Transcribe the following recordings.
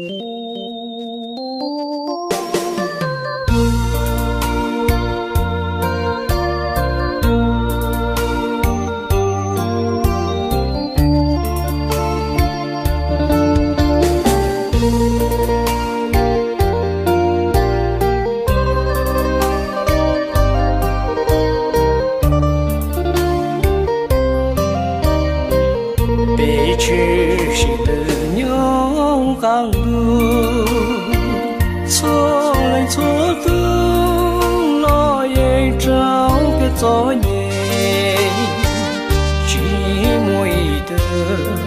Peb tshwm sim lwm nyob qab ntuj, txhua leej txhua tus los yeej raug peb txom nyem, tsis muaj ib tug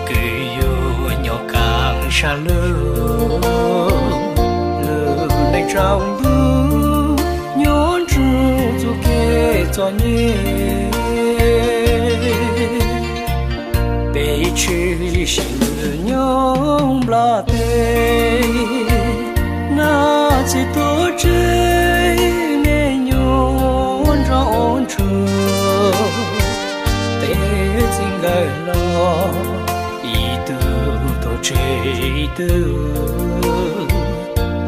kws yuav nyob kaam sab lug. Lwm leej tsaus ntuj nyob nrug txuj kev txom nyem. Peb tshwm sim lwm nyob nplog teb, nab txiv tuag tseg me nyuam nrog ua ntsuag, tej txiv nkawd los ib tug tuag tseg ib tug,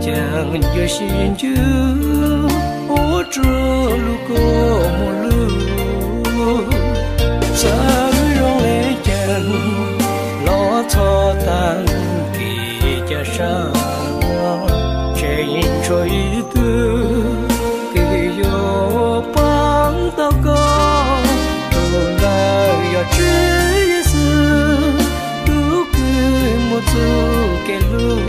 caag yuav sib ncwb ua rua lub kua muag lug. Xav zoo le caag los txhob taag kev ca sab, tseem tshuav ib tug kws yuav paab tau koj, tus ntawd yog Tswv Yexus, tug kws muaj txuj kev hlub.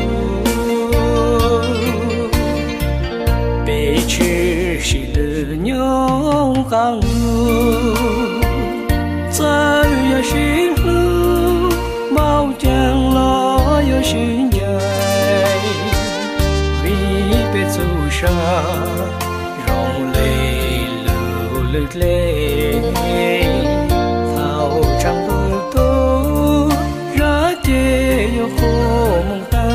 Peb tshwm sim lwm nyob qab ntuj, txawm yog sib hlub npaum caag los yuav sib ncaim, vim peb txuj sa zoo le lug lwm dlej. Thaum tsaus ntuj tuag, zag ces yuav quaj moog taag.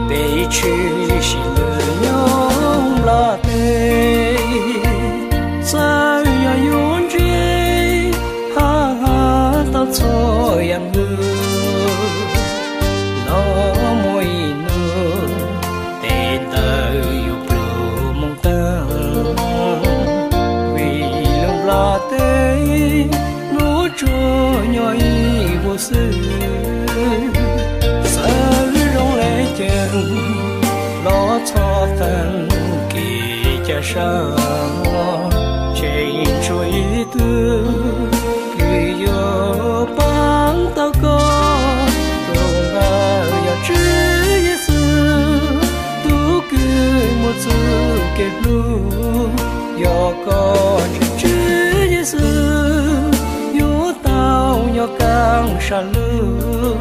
Peb tshwm sim lwm nyob nplog teb, txawm yog yuav ntsib hab has tau txhua yaam lug, los muaj ib nub tes ntawd yuav pluag moog taag, vim lub nplog teb nuav tsuas nyob ib vuag xwb. Xav zoo le caag los txhob taag kev ca sab, tseem tshuav ib tug kws yuav paab tau koj, tus ntawd yog Tswv Yexus, tug kws muaj txuj kev hlub. Yog koj tseem Tswv Yexus, yuav tau nyob kaam sab lug.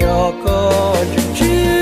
Yog koj tseem Tswv